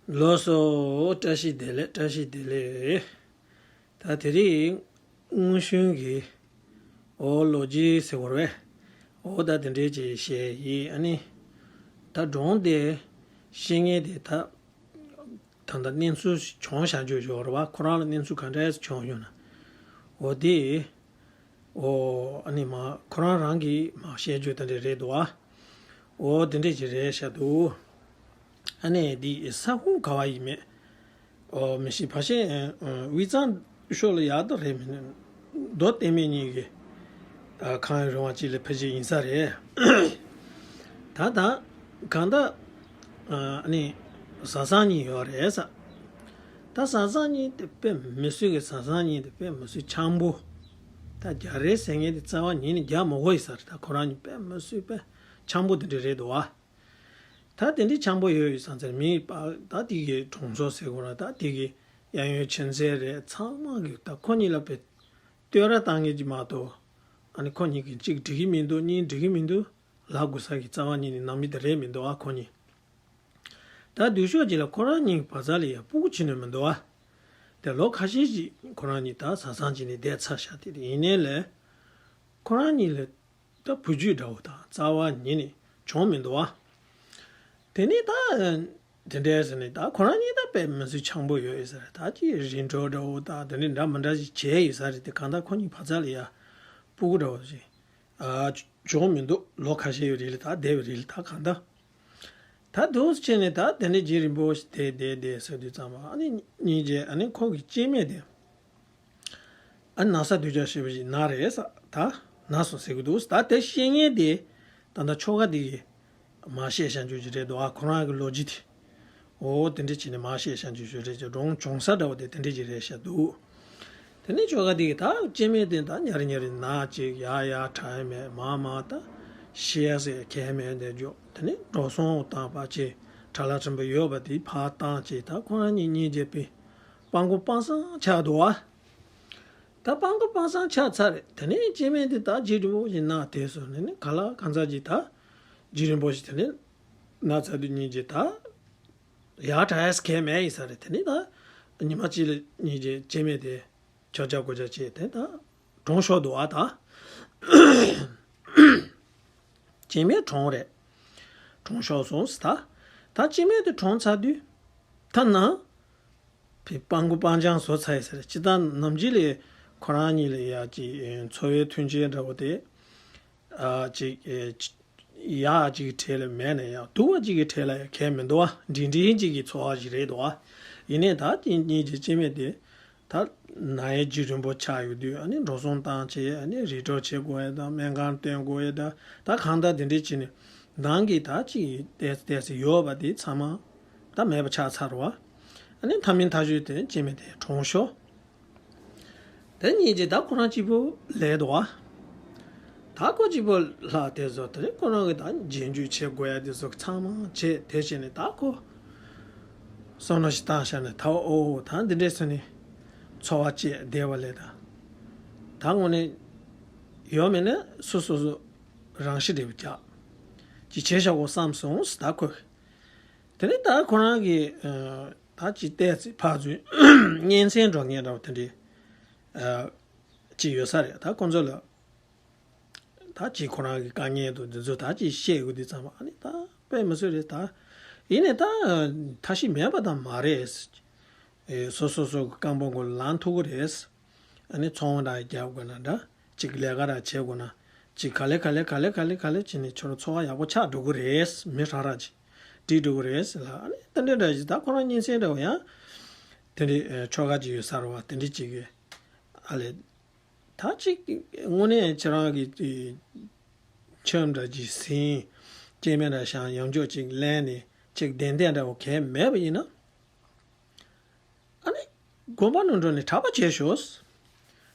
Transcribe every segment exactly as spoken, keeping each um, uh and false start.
ལགས་སོ། བཀྲ་ཤིས་བདེ་ལེགས། བཀྲ་ཤིས་བདེ་ལེགས། ད་དེ་རིང་དངོས་བྱུང་གི་འོ་ལོ་རྒྱུས་ཟེར་བ་རེད། འོ་ད་དེ་འདྲས་ཅིག་བཤད་ཡིན། ཨ་ནི་ད་སྒྲུང་དེ་བཤད་མཁན་དེ་ད་ད་ལྟ་གནས་ཚུལ་བྱུང་བཞག་རྒྱུ་ཡོད་རེད་བ། ཁོ་རང་ལ་གནས་ཚུལ་ག་འདྲས་བྱུང་ཡོད་ན། འོ་དེ། འོ། ཨ་ནི་མ་ཁོ་རང་རང་གིས་མ་བཤད་རྒྱུ་དེ་འདྲས་རེད་འདུག་ཨ། འོ་དེ་འདྲས་ཅིག་རེད་བཤད་འདུག་ཨ་ནི་འདི་ས་ཁོངས་ག་བ་ཡིན་མེད། འོ་མི་ཤེས། ཕལ་ཆེར་དབུས་གཙང་ཕྱོགས་ལ་ཡག་ཏུ་རེད། མི་འདུག་མདོ་སྟོད་སྨད་གཉིས་ཀྱི་ཁམས་རིག་པ་གཅིག་ལ་ཕལ་ཆེར་ཡིན་ས་རེད། ད་ད་གང་ལྟར་ཨ་ནི་བཟའ་ཚང་གཉིས་ཡོད་རེད་ས། ད་བཟའ་ཚང་གཉིས་དེ་དཔེ་མི་སྲིད་ཀྱི། བཟའ་ཚང་གཉིས་དེ་དཔེ་མི་སྲིད་འཆམ་པོ། ད་རྒྱ་རེད་ཟེར་མཁན་དེ་རྩ་བ་ཉིད་ནས་རྒྱ་མ་གོ་ཡི་ས་རེད། ད་ཁོ་རང་གཉིས་དཔེ་མི་སྲིད་དཔེ་འཆམ་པོ་དེ་འདྲ་རེད་འདུག་བ། ད་དེ་འདྲའི་འཆམ་པོ་ཡོད་ཡོད་བསམ་ཚར། མི་པ་ད་དེ་གི་གྲོང་ཚོ་ཟེར་དགོས་ན། ད་དེ་གི་གཡས་གཡོན་ཕྱི་གསལ་རེད། ཚང་མ་གི་ད་ཁོ་གཉིས་ལ་དཔེ་བསྟོད་ར་བཏང་མཁན་གྱི་མ་གཏོགས། ཨ་ནི་ཁོ་གཉིས་ཀྱི་གཅིག་འགྲིག་གི་མི་འདུག་གཉིས་འགྲིག་གི་མི་འདུག་ལབ་དགོས་ས་གི་རྩ་བ་ཉིད་ནས་ནང་མི་དེ་རེད་མི་འདུག་ཨ། ཁོ་གཉིས། ད་སྡུག་ཤོས་ཅིག་ལ་ཁོ་རང་གཉིས་བར་མཚམས་ལ་ཡ་སྤུ་གུ་བྱིན་ནས་མི་འདུག་ཨ། དེ་ལོ་ཁ་ཤས་ཤིག་ཁོ་རང་གཉིས་ད་བཟའ་ཚང་བྱས་ནས་བསྡད་ཚར་བཞག་དེ། དེ་ཡིན་ནའི་ལས་ཁོ་རང་གཉིས་ལ་ད་བུ་རྒྱུད་འདྲ་བོ་ད་རྩ་བ་ཉིད་ནས་བྱུང་མི་འདུག་ཨ། དེ་ནས་ད་དེ་འདྲས་ཟེར་ནས། ད་ཁོ་རང་གཉིས་ད་དཔེ་མི་སྲིད་འཆམ་པོ་ཡོད་ཡོད་ས་རེད། ད་ཅིག་རིང་འགྲོ་འདྲ་བོ་ད་དེ་འདྲས་འདྲ་མི་འདྲ་ཞིག་བྱས་ཡོད་ས་རེད་དེ། གང་ལྟར་ཁོ་གཉིས་བར་མཚམས་ལ་ཡ་སྤུ་གུ་འདྲ་བོ་ཞིག་ཨ་བྱུང་མི་འདུག་ལོ་ཁ་ཤས་ཡོད་རིང་ལ། ད་འདས་པའི་རིང་ལ་ད་གང་ལྟར། ད་འདུག་སེ་བྱས་ནས་ད་དེ་འདྲས་རྒྱུན་རིང་པོ་ཞིག་བསྡད་བསྡད་བསྡད་ཟེར་དུས་ཙམ་པ། ཨ་ནི་གཉིས་རྗེས་ཨ་ནི་ཁོ་གི་སྐྱེ་དམན་དེ། ཨ་ན་ཚ་སྡུག་ཅག་ཞེ་པོ་ཞིག་ན་རེད་ས། ད་ན་སོང་ཟེར་གི་འདུག་ད་དེ་བཤད་མཁན་དེ་ད་ལྟ་ཁྱོ་ག་དེ་གིས་མ་བཤད་བཞག་རྒྱུ་ཅིག་རེད་འདུག་ཨ། ཁོ་རང་གི་ལོ་རྒྱུས་དེ། འོ་དེ་འདྲས་བྱས་ནས་མ་བཤད་བཞག་རྒྱུ་ཞིག་རེད། ཅེས་སྒྲུང་བྱུང་ས་འདྲ་བོ་དེ་དེ་འདྲས་ཅིག་རེད་བཤད་འདུག་དེ་ནས་ཁྱོ་ག་དེ་གིས་ད་སྐྱེ་དམན་དེ་ད་ཉར་ཉར་ན་ཅིག་ཡར་ཡར་དྲག་ཡ་མེད། མར་མར་ད་ཤི་ཡ་ཟེར་གལ་མེད་དེ་འཇོག་དེ་ནས་འགྲོ་སོང་བཏང་པ་ཅིག་ཁྲ་ལ་ཆེན་པོ་ཡོད་པ་དེ་ཕར་བཏང་ཅིག་ད་ཁོ་རང་གཉིས་གཉིས་རྗེས་པའི་སྤང་གོ་སྤང་སང་ཆགས་འདུག་ཨ། ད་སྤང་གོ་སྤང་སང་ཆགས་ཚར་རེད། དེ་ནས་སྐྱེ་དམན་དེ་ད་རྒྱུན་རིང་པོ་ཞིག་ན་དེ་སོང་ནས་ནི་ག་ལ་གང་ཚ་ཅིག་ད་རྒྱུན་རིང་པོ་ཞིག་དེ་ནས་ན་ཚ་དུས་གཉིས་ཀྱི་ད་ཡར་དྲག་ཡས་གལ་མེད་ཡིན་ས་རེད། དེ་ནས་ད་ཉི་མ་གཅིག་ལ་གཉིས་ཀྱི་སྐྱེ་དམན་དེ་ཁྱོ་ཆ་གོ་ཆ་བྱས་དེ་ད་གྲོངས་ཤོར་འདུག་ཨ། ད་སྐྱེ་དམན་གྲོངས་རེད། གྲོངས་ཤོར་སོང་ཟེར། ད་ད་སྐྱེ་དམན་དེ་གྲོངས་ཚར་དུས་ད་ན། ཕི་སྤང་གོ་སྤང་རྐྱང་བཟོ་ཚར་ཡིན་ཟེར། སྤྱིར་བཏང་ནམ་རྒྱུན་ལས་ཁོ་རང་གཉིས་ལ་ཡ་ཅིག་འཚོ་བའི་མཐུན་རྐྱེན་འདྲ་བོ་དེ་ཨ་ཅིག་ཨེ་ཅི་ཡག་ཅིག་གི་གྲས་ལ་མེད་ན་ཡང་སྡུག་པ་ཅིག་གི་གྲས་ལ་ཡང་གལ་མི་འདུག་བ། འབྲིང་འབྲིང་ཅིག་གི་འཚོ་བ་ཞིག་རེད་འདུག་བ། ཡིན་ནའི་ད་ཅིག་གཉིས་ཀྱི་སྐྱེ་དམན་དེ་ད་ན་ཡས་རྒྱུན་རིང་པོ་ཆགས་ཡོད་དུས། ཨ་ནི་འགྲོ་སོང་བཏང་བྱས། ཨ་ནི་རིམ་གྲོ་བྱེད་དགོས་ཡས་དང་སྨན་ཁང་བསྟེན་དགོས་ཡས་དང་། ད་གང་ལྟར་དེ་འདྲས་བྱས་ནས་ནང་གི་ད་ཅིག་ཏོག་ཙམ་ཏོག་ཙམ་ཡོད་པ་དེ་ཚང་མ་ད་མེད་པ་ཆགས་ཚར་བ། ཨ་ནི་མཐའ་མའི་མཐའ་གཞུག་དེ་སྐྱེ་དམན་དེ་གྲོངས་ཤོར། དེ་གཉིས་ཀྱིས་ད་ཁོ་རང་གཅིག་པོ་ལས་འདུག་བ། ད་ཁོ་གཅིག་པོ་ལྷག་དེ་ཚོ་དེ་ནས་ཁོ་རང་གི་ད་རྗེས་འཇུག་བྱེད་དགོས་ཡ་དེ་ཚོ་ཚང་མ་བྱས། དེ་བྱས་ནས་ད་ཁོ་བསམ་བློ་ཞིག་བཏང་བཞག་ནས། ད་འོ་ད་འདི་འདྲས་བྱས་ནས་འཚོ་བ་བཅད་བསྡད་པ་ལས་ད་ད་དངོས་གནས་ཡོད་མེད་ནས་སོ་སོ་སོ་རང་ཤི་འདྲ་བོ་རྒྱག་ཅིག་བྱས་བཞག་གོ་བསམ་སོང་ཟེར་ད་ཁོས། དེ་ནས་ད་ཁོ་རང་གི་ཨ་ད་ཅིག་ཏོག་ཙམ་ཕར་ཚུར་གཉེན་ཚན་འགྲོ་མཁན་འདྲ་བོ་དེ་འདྲས་ཨ་ཅིག་ཡོད་ས་རེད། ད་ཁོ་ཚོ་ལ་ད་ཅིག་ཁོ་རང་གི་དཀའ་ངལ་དང་འདི་ཚོ་ད་ཅིག་བཤད་དགོས་དུས་ཙམ་པ། ཨ་ནི་ད་དཔེ་མི་སྲིད་རེད་ད། ཡིན་ནའི་ད་ཐབས་ཤེས་མེད་པ་ད་མ་རེད། ཨེ་སོ་སོ་སོ་གི་རྐང་པ་མགོ་ལ་ལངས་ཐུབ་ཀྱི་རེད། ཨ་ནི་ཚོང་ར་རྒྱག་དགོས་ན་འདྲ། ཅིག་ལས་ཀ་ར་བྱེད་དགོས་ན། ཅིག་ག་ལེ་ག་ལེ་ག་ལེ་ག་ལེ་ག་ལེ་བྱས་ནས་ཁྱོད་རང་འཚོ་བ་ཡག་པོ་ཆགས་འགྲོ་གི་རེད། མི་ཧྲ་ར་ཅིག་འགྲིག་འགྲོ་གི་རེད་ཟེར་ལ། ཨ་ནི་དེ་འདྲ་འདྲ་ཞིག་ད་ཁོ་རང་གཉེན་ཚན་འདྲ་བོ་ཡང་དེ་འདྲའི་ཨེ་ཁྱོ་ག་ཅིག་ཡོད་ས་རེད་བ། དེ་འདྲ་ཅིག་གི་ཨ་ལས། ད་ཅིག་དངོས་གནས་ཁྱེད་རང་གིས་ཨེ་ཁྱིམ་འདྲ་ཅིག་ཟིན། སྐྱེ་དམན་འདྲ་བཞག་ཡང་ཅོག་ཅིག་ལེན་ནས་ཅིག་བདེ་བདེ་འདྲ་བོ་གལ་མེད་པ་ཡིན་ན། ཨ་ནི་དགོན་པ་ནང་འགྲོ་ནས་གྲྭ་པ་བྱས་ཤོག་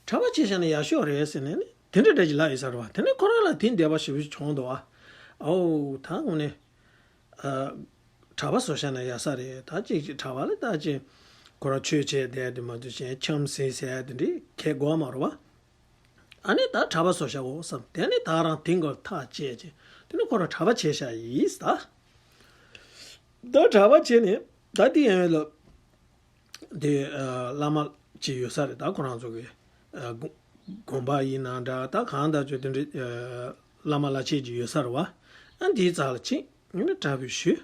གྲྭ་པ་བྱས་བཞག་ན་ཡག་ཤོས་རེད་ཟེར་ནས་ནི་དེ་འདྲ་འདྲ་ཅིག་ལབ་ཡོད་ས་རེད་བ། དེ་ནས་ཁོ་རང་ལ་དེ་འདོད་པ་ཞེ་པོ་ཅིག་བྱུང་འདུག་བ། ཨོ་ད་དངོས་གནས་ཨ་གྲྭ་པ་བཟོ་བཞག་ན་ཡག་ས་རེད། ད་ཅིག་ཅིག་གྲྭ་པ་ལ་ད་ཅིག་ཁོ་རང་ཆོས་བྱས་བསྡད་དུས་མ་གཏོགས་གཞན་ཁྱིམ་ཟིན་ཟེར་ཡ་དེ་འདྲའི་ཁེ་དགོས་མ་རེད་བ། ཨ་ནི་ད་གྲྭ་པ་བཟོ་བཞག་འོ་བསམ། དེ་ནས་ད་རང་དེང་གི་ཐག་བཅད་ཅིང་དེ་ནས་ཁོ་རང་གྲྭ་པ་བྱས་བཞག་ཡིན་ད། ད་གྲྭ་པ་བྱས་ནས་ ད་དེ་ཡན་ལ་དེ་བླ་མ་ཅིག་ཡོད་ས་རེད། ད་ཁོ་རང་ཚོ་གི་དགོན་པ་ཡིན་ན་འདྲ། ད་གང་ལྟར་ཅོ་དེ་འདྲའི་བླ་མ་བླ་ཆེན་ཅིག་ཡོད་ས་རེད་བ། ཨ་འདིའི་རྩ་ལ་ཅིག་ངས་ནི་གྲྭ་པའི་ཞུས།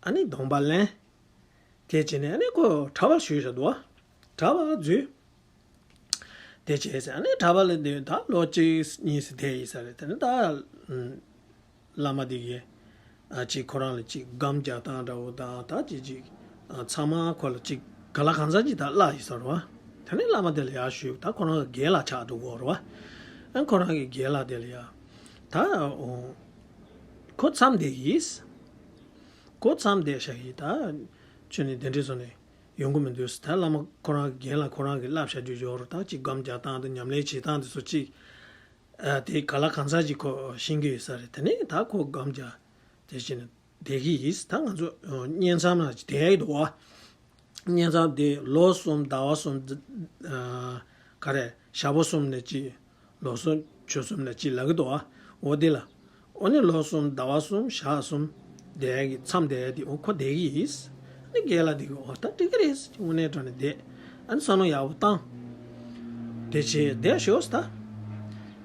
ཨ་ནི་སྡོམ་པ་ལེན། དེ་བྱས་ནས་ཨ་ནི་ཁོ་གྲྭ་པ་ཞུས་བཞག་འདུག་བ། གྲྭ་པ་འཛུལ། དེ་བྱས་ཟེར་ཨ་ནི་གྲྭ་པ་ལ་འདི་ད་ལོ་གཅིག་གཉིས་སུ་བསྡད་ཡིན་ས་རེད། དེ་ནི་ད་བླ་མ་འདི་གིས་ཨ་ཅིག་ཁོ་རང་ལ་ཅིག་སྒམ་རྒྱག་སྟངས་འདྲ་བོ་དང་། ད་ཅིག་ཅིག་ཚང་མ་ཁོ་ལ་ཅིག་ག་ལ་གང་འཚམ་ཅིག་ད་བསླབས་ཡིན་ས་རེད་བ། དེ་ནི་བླ་མ་དེ་ལ་ཡར་ཞུས། ད་ཁོ་རང་གི་རྒན་ལགས་ཆགས་འགྲོ་གི་ཡོད་རེད་བ། ཨ་ཁོ་རང་གི་རྒན་ལགས་དེ་ལ་ཡར་ད་ཁོ་མཚམས་བསྡད་ཡིན། ཁོ་མཚམས་བསྡད་བཞག་ཡིན། ད་ཁྱོད་ནི་དེ་འདྲས་བཟོ་ནས་ཡོང་གི་མི་འདུག་ཟེར། ད་བླ་མ་ཁོ་རང་གི་རྒན་ལགས་ཁོ་རང་གིས་བསླབས་བཞག་རྒྱུ་ཡོད་རེད། ད་ཅིག་སྒམ་རྒྱག་སྟངས་དང་ཉམས་ལེན་བྱེད་སྟངས་དེ་ཚོ་ཅིག་ཨ་དེ་ག་ལ་གང་འཚམ་ཅིག་ཁོ་ཤེས་ཀྱི་ཡོད་ས་རེད། དེ་ནས་ད་ཁོ་སྒམ་རྒྱག་དེ་བྱས་ནས་བསྡད་ཀྱི་ཡིན། ད་ང་ཚོ་ཨ་བསྙེན་མཚམས་ལ་བསྡད་ཡོད་འདུག་བ། བསྙེན་མཚམས་དེ་ལོ་གསུམ་ཟླ་བ་གསུམ། ཨ་ག་རེ་ཞག་པོ་གསུམ་ནས་གཅིག་ལོ་གསུམ་ཕྱོགས་གསུམ་ནས་གཅིག་ལབ་ཀྱི་འདུག་བ། འོ་དེ་ལ། འོ་ནི་ལོ་གསུམ་ཟླ་བ་གསུམ་ཞག་གསུམ་བསྡད་ཡག་གི་མཚམས་བསྡད་ཡག་དེ་འོ་ཁོ་བསྡད་ཀྱི་ཡིན། ཨ་ནི་རྒན་ལགས་དེ་གིས་འོ་ད་འགྲིག་གི་རེད་ཟེར་དངོས་གནས་དྲང་གནས་བསྡད། ཨ་ནི་བསམ་བློ་ཡག་པོ་བཏང་། དེ་བྱས་བསྡད་ཤོག་ཟེར་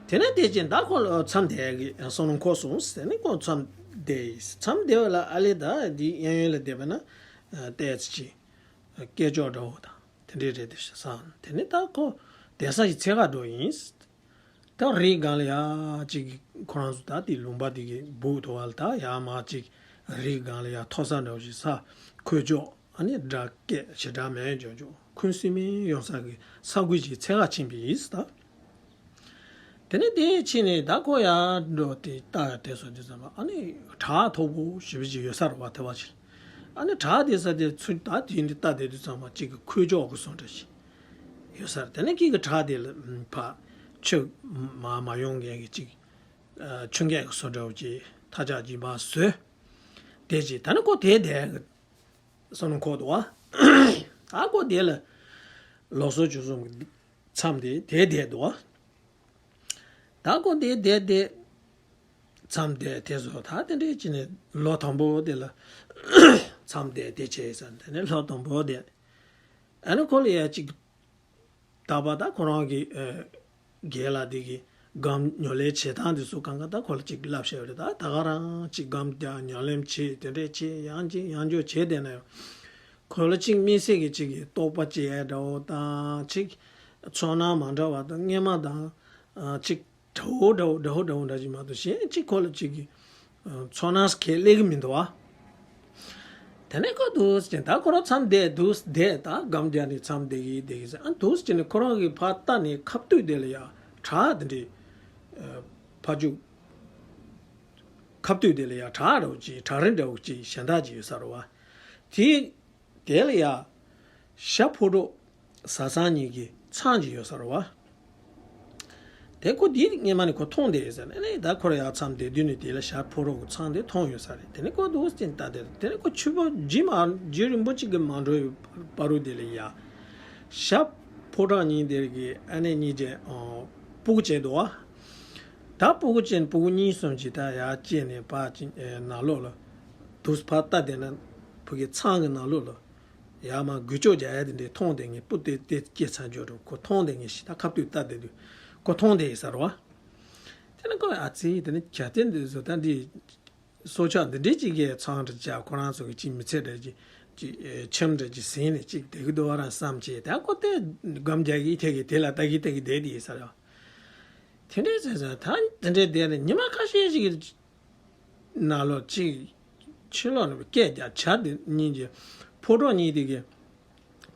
ད། དེ་ནས་དེ་བྱས་ད་ཁོ་ལ་མཚམས་བསྡད་ཡག་གི་བསམ་བློ་འཁོར་སོང་ཟེར་ནས་ཁོ་མཚམས་བསྡད་ཡིན། མཚམས་བསྡད་པ་ལ་ཨ་ལེ་ད་འདི་གཡས་གཡོན་ལ་བསྡད་པ་ན་ཨ་ཏོག་ཙམ་ཅིག་སྐད་ཅོར་འདྲ་བོ་དང་། དེ་འདྲས་རེད་དེ་བསམ། དེ་ནས་ད་ཁོ་བསྡད་ས་ཞིག་འཚོལ་ག་འགྲོ་ཡིན། ད་རིའི་སྒང་ལ་ཡ་ཅིག་ཁོ་རང་ཚོ་ད་དེ་ལུང་པ་དེ་གི་སྦུག་ཐོག་ལ་ད་ཡར་མར་ཅིག་རིའི་སྒང་ལ་ཡ་མཐོ་ས་འདྲ་བོ་ཞིག་ས་ཁོད་ཅོག་ཨ་ནི་སྒྲ་སྐད་ཞེ་དྲག་མེད་ཅོག་ཅོག་ཁུ་སིམ་མེར་ཡོང་ས་གི་ས་ཁུལ་ཅིག་འཚོལ་ག་ཕྱིན་པ་ཡིན་ད། དེ་ནས་དེ་ཕྱིན་ནས་ད་ཁོ་ཡར་འགྲོ་དེ་ལྟ་ཡ་དེ་སོང་དུས་ཙམ་པ་ཨ་ནི་བྲག་མཐོ་པོ་ཞེ་པོ་ཅིག་ཡོད་ས་རེད་བ། དེ་བ་ཅིག་ཨ་ནི་བྲག་དེ་ས་དེ་ཚུར་ད་དེ་འདི་ལྟ་བསྡད་དུས་ཙམ་པ་ཅིག་གི་ཁོད་ཅོག་གི་བཟོ་འདྲ་ཞིག་ཡོད་ས་རེད། དེ་ནས་ཀི་གི་བྲག་དེ་ལ་ཕར་ཆུ་མར་མ་ཡོང་མཁན་གི་ཅིག་ཨ་ཆུ་འགག་གི་བཟོ་འདྲ་བོ་ཅིག་མཐའ་ལྕགས་ཀྱིས་མར་བཟོས། དེ་ཅིག་ད་ནི་ཁོ་དེ་བསྡད་གི་བསམ་བློ་འཁོར་འདུག་བ། ཨ་ཁོ་དེ་ལ་ལོ་གསུམ་ཕྱོགས་གསུམ་གི་མཚམས་དེ་དེ་བསྡད་འདུག་བ། ད་ཁོ་དེ་བསྡད་དེ་མཚམས་བསྡད་དེ་བཟོ། ད་དེ་འདྲས་ཅི་ནས་ལོ་དང་པོ་དེ་ལ་མཚམས་བསྡད་དེ་བྱས་ཙང་དེ་ནས་ལོ་དང་པོ་དེ་ཨ་ནི་ཁོ་ལ་ཡ་ཅིག་ད་པ་ད་ཁོ་རང་གི་ཨ་རྒན་ལགས་དེ་གི་སྒམ་ཉོ་ལེན་བྱེད་སྟངས་དེ་ཚོ་གང་ག་ད་ཁོ་ལ་ཅིག་བསླབ་བྱས་རེད། ད་ད་ག་རང་ཅིག་སྒམ་རྒྱག་ཉོ་ལེན་བྱེད་དེ་འདྲས་བྱེད་ཡང་ཅིག་ཡང་འཇོག་བྱེད་བསྡད་ན་ཡང་ཁོ་ལ་ཅིག་དམིགས་བསལ་གྱི་ཅིག་གི་རྟོག་པ་སྐྱེ་ཡ་འདྲ་བོ་དང་། ཅིག་ཚོར་སྣང་མ་འདྲ་བ་དང་། སྔོན་མ་དང་ཨ་ཅིག་དགྲ་བོ་འདྲ་བོ་འདྲ་བོ་འདྲ་བོ་འདྲ་ཅིག་མ་གཏོགས་གཞན་ཅིག་ཁོ་ལ་ཅིག་གི་ཨ་ཚོར་སྣང་ཁས་སླེབས་ཀྱི་མི་འདུག་བ། དེ་ནས་ཁོ་འདུག་སེ་ད་ཁོ་རང་མཚམས་བསྡད་འདུག་སེ་བསྡད། ད་སྒམ་རྒྱག་ནས་མཚམས་བསྡད་ཀྱི་བསྡད་ཀྱི་ཟེར། ཨ་འདུག་སེ་ནས་ཁོ་རང་གི་ཕར་ལྟ་ནས་ཁ་ཐུག་དེ་ལ་ཡ་བྲག་དེ་འདྲའི་ཨ་ཕར་ཅིག་ཁ་ཐུག་དེ་ལ་ཡ་བྲག་འདྲ་བོ་ཅིག་བྲག་རི་འདྲ་བོ་ཅིག་གཞན་དག་ཅིག་ཡོད་ས་རེད་བ། དེ་དེ་ལ་ཡ་ཤར་ཕོ་བྲང་ཟ་ཚང་གཉིས་ཀྱི་ཚང་ཅིག་ཡོད་ས་རེད་བ། དེ་ཁོ་དེ་སྔོན་མ་ནས་ཁོ་མཐོང་བསྡད་ཡོད་ས་རེད། ཨ་ནི་ད་ཁོ་རང་ཡར་མཚམས་བསྡད་དུས་ནས་དེ་ལ་ཤར་ཕོ་བྲང་གི་ཚང་དེ་མཐོང་ཡོད་ས་རེད། དེ་ནས་ཁོ་འདུག་སེ་ལྟ་དེ་དེ་ནས་ཁོ་ཆུ་བོ་རྗེ་མ་རྗེ་རིན་པོ་ཆེ་གི་མ་འགྲོ་བའི་བར་དུ་དེ་ལ་ཡ་ཤར་ཕོ་བྲང་གཉིས་དེ་གི་ཨ་ནི་གཉིས་ཀྱི་ཨ་སྤུ་གུ་བྱས་འདུག་བ། ད་སྤུ་གུ་ཅན་སྤུ་གུ་གཉིས་གསུམ་ཅིག་ད་ཡར་སྐྱེས་ནས་ཕར་ཅིག་ཨེ་ནང་ལོགས་ལ་འདུག་སེ་ཕར་ལྟ་བསྡད་ན་ཕ་གི་ཚང་གི་ནང་ལོགས་ལ་ཡར་མར་འགུལ་སྐྱོད་རྒྱག་ཡ་དེ་འདྲའི་མཐོང་བསྡད་མཁན། སྤུ་དེ་དེ་སྐྱེས་ཚར་འཇོག་འགྲོ་ཁོ་མཐོང་བསྡད་མཁན་ཞིག་ད་ཁ་ཐུག་ལྟ་བསྡད་དུས་ཁོ་མཐོང་བསྡད་ཡོད་ས་རེད་བ། དེ་ནས་ཁོ་ཨ་ཙི་དེ་ནས་གྱ་སྟོན་འདི་ཚོ་ད་འདི་སྲོག་ཆགས་འདི་འདྲའི་ཅིག་གི་ཚང་འདྲ་ཅིག་ཁོ་རང་ཚོ་གི་ཅིག་མི་ཚེ་འདྲ་ཅིག་ཅིག་ཨེ་ཁྱིམ་འདྲ་ཅིག་ཟིན་ནས་ཅིག་བསྡད་ཀྱི་འདུག་བ་རང་བསམ་བྱས། ད་ཁོ་དེ་སྒམ་རྒྱག་གི་ཐད་ཀྱི་དེ་ལ་ལྟ་གི་ལྟ་གི་བསྡད་དེ་ཡིན་ས་རེད། དེ་འདྲའི་ཟེར་ཟེར་ད་དེ་འདྲའི་བསྡད་ནས་ཉི་མ་ཁ་ཤས་ཤིག་གི་ནང་ལོགས་ཅིག་ཕྱི་ལོགས་ནས་སྐད་རྒྱག་བྱ་དེ་གཉིས་ཀྱི་ཕོ་བྲང་གཉིས་དེ་གི་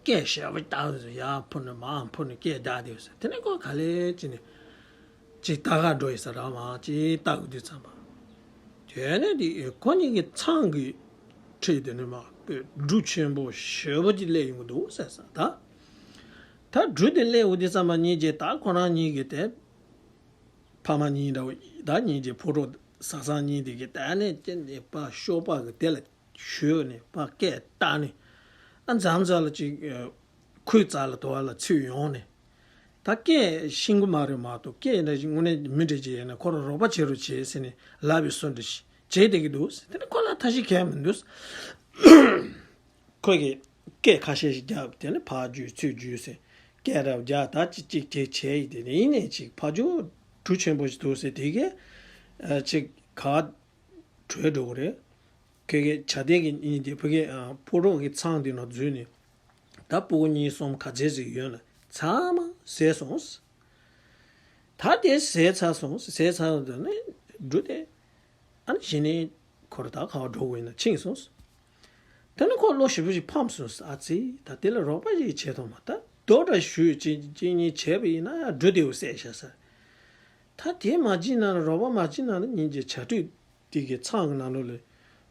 སྐད་ཞེ་པོ་བཏགས་ཡོད་ས། ཡར་འཕུར་ནས་མར་འཕུར་ནས་སྐད་བརྡབ་བསྡད་ཡོད་ས། དེ་ནས་ཁོ་ག་ལེ་ཅིག་ནས་ཅིག་ལྟ་ག་འགྲོ་ཡོད་ས་རེད། མར་ཅིག་ལྟ་དགོས་དུས་ཙམ་པ། དེ་ནས་དེ་ཁོ་གཉིས་ཀྱི་ཚང་གི་འཁྲིས་དེ་ནས་མར་སྦྲུལ་ཆེན་པོ་ཞེ་པོ་ཅིག་སླེབས་ཡོང་གི་འདུག་ཟེར་ས། ད་ད་སྦྲུལ་དེ་སླེབས་ཡོང་དུས་ཙམ་པ་གཉིས་ཀྱི་ད་ཁོ་རང་གཉིས་ཀྱི་དེ་ཕ་མ་གཉིས་འདྲ་བོ་ད་གཉིས་ཀྱི་ཕོ་བྲང་ཟ་ཚང་གཉིས་དེ་གི་ད་ནས་ཅི་ནས་ཕར་ཤོག་པ་གི་དེ་ལ་ཞོན་ནས་ཕར་སྐད་བཏགས་ནས། ཨ་མཚམས་མཚམས་ལ་ཅིག་ཨ་ཁོའི་རྩ་ལ་དོ་བ་ལ་ཚུད་ཡོང་ནས། ད་སྐད་ཤེས་ཀྱི་མ་རེད་མ་གཏོགས། སྐད་འདྲ་ཞིག་དངོས་གནས་མི་འདྲ་ཅིག་ཡིན་ན་ཁོ་རང་རོགས་པ་བྱེད་རོགས་བྱེད་ཟེར་ནས་ལབ་པའི་བཟོ་འདྲ་ཞིག་བྱེད་བསྡད་ཀྱི་འདུག་ཟེར། དེ་ནས་ཁོ་ལ་ཐབས་ཤེས་གང་ཡང་མི་འདུག་ཁོས་ཀྱི་སྐད་ཁ་ཤས་ཤིག་བརྒྱབ། དེ་ནས་ཕར་རྒྱུག་ཚུར་རྒྱུག་ཟེར། སྐད་རབ་རྒྱག། ད་ཅིག་ཅིག་དེ་བྱས་ཡིན། དེ་ནས་ཡིན་ནས་ཅིག་ཕ་ཇོ་གྲུ་ཆེན་པོ་ཞིག་འདུག་ཟེར། དེ་གས་ཨ་ཅིག་ག་བྲོས་འགྲོ་གི་རེད། ཁོས་ཀྱི་བྱ་དེ་གི་གཉིས་དེ་ཕ་གི་ཨ་ཕོ་རོག་གི་ཚང་དེ་ནང་འཛུལ་ནས། ད་སྤུ་གུ་གཉིས་གསུམ་ག་ཚད་ཅིག་ཡོད་ན་ཚང་མ་བཟས་སོང་། ད་དེ་བཟས་ཚར་སོང་། བཟས་ཚར་དུས་ནས་གྲུ་དེ་ཨ་ནི་གཞི་ནས་ཁོ་ར་ད་ག་བ་འགྲོ་དགོས་ཡིན་ན་ཕྱིན་སོང་། དེ་ནས་ཁོ་བློ་ཞེ་པོ་ཞིག་ཕམ་སོང་། ཨ་ཙི། ད་དེ་ལ་རོགས་པ་ཞིག་བྱེད་ཐུབ་མ། ད་རྡོ་འདྲ་ཞུས་གཅིག་གཅིག་གཉིས་བྱས་པ་ཡིན་ན་གྲུ་དེ་བསད་བཞག་ས། ད་དེ་མ་བྱིན་ན་རོགས་པ་མ་བྱིན་ན་ནི་སྙིང་རྗེ་བྱ་སྤྲུལ་དེ་གི་ཚང་གི་ནང་ལོགས་ལ་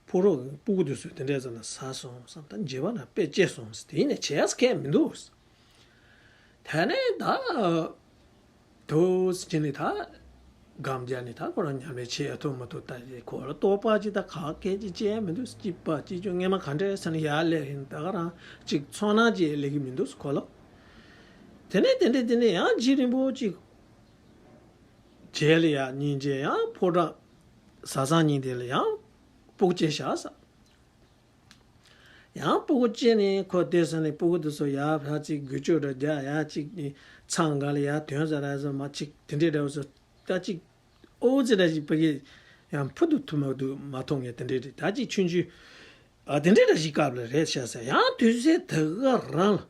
ཕོ་རོག་གི་སྤུ་གུ་དེ་ཚོ་དེ་འདྲས་ཙམ་ན་ཟ་སོང་བསམ། ད་འཇིགས་པ་ན་དཔེ་སྐྱེས་སོང་ཟེར། དེ་ཡིན་ནས་བྱས་ས་ཁེལ་མི་འདུག། དེ་ནས་ད་དུས་ཅི་ནས་ད་སྒམ་རྒྱག་ནས་ད་ཁོ་རང་ཉམས་ལེན་བྱེད་ཐུབ་མ་ཐུབ། ད་ཁོ་ལ་ལྟོ་ཕག་ཅིག་ད་ག་སྐད་ཅིག་བྱས་མི་འདུག། སྐྱིད་པ་སྐྱིད་ཆུ་ངས་མ་ག་འདྲས་ཟེར་ནས་ཡར་སླེབས་ཡིན། ད་ག་རང་ཅིག་ཚོར་སྣང་ཅིག་སླེབས་ཀྱི་མི་འདུག་ཁོ་ལ། དེ་ནས་དེ་འདྲས་དེ་ནས་ཡང་རྗེ་རིན་པོ་ཆེ་རྗེས་ལ་ཡང་སྙིང་རྗེ་ཡང་ཕོ་བྲང་ཟ་ཚང་གཉིས་དེ་ལ་ཡང་སྤུ་གུ་སྐྱེས་བཞག་ས། ཡང་སྤུ་གུ་སྐྱེས་ནས་ཁོ་དེ་ས་ནས་སྤུ་གུ་དེ་ཚོ་ཡར་ཕར་ཅིག་འགུལ་སྐྱོད་འདྲ་རྒྱག། ཡར་ཅིག་ནས་ཚང་ག་ལ་ཡར་དོན་ཟ་ར་ཟ་མ་ཅིག་དེ་འདྲས་འདྲ་བོ་ཚོ་ད་ཅིག་ཨོ་ཙི་འདྲ་ཞིག་ཕ་གི་ཡང་ཕུ་དུ་ཐུ་མ་དུ་མ་མཐོང་ངས་དེ་འདྲས་རེད། ད་ཅིག་ཆུང་ཆུང་ཨ་དེ་འདྲས་འདྲ་ཞིག་སྐབས་ལ་རེད་ཤག་ས། ཡང་དུས་ཚོད་དེ་ག་རང་ལ།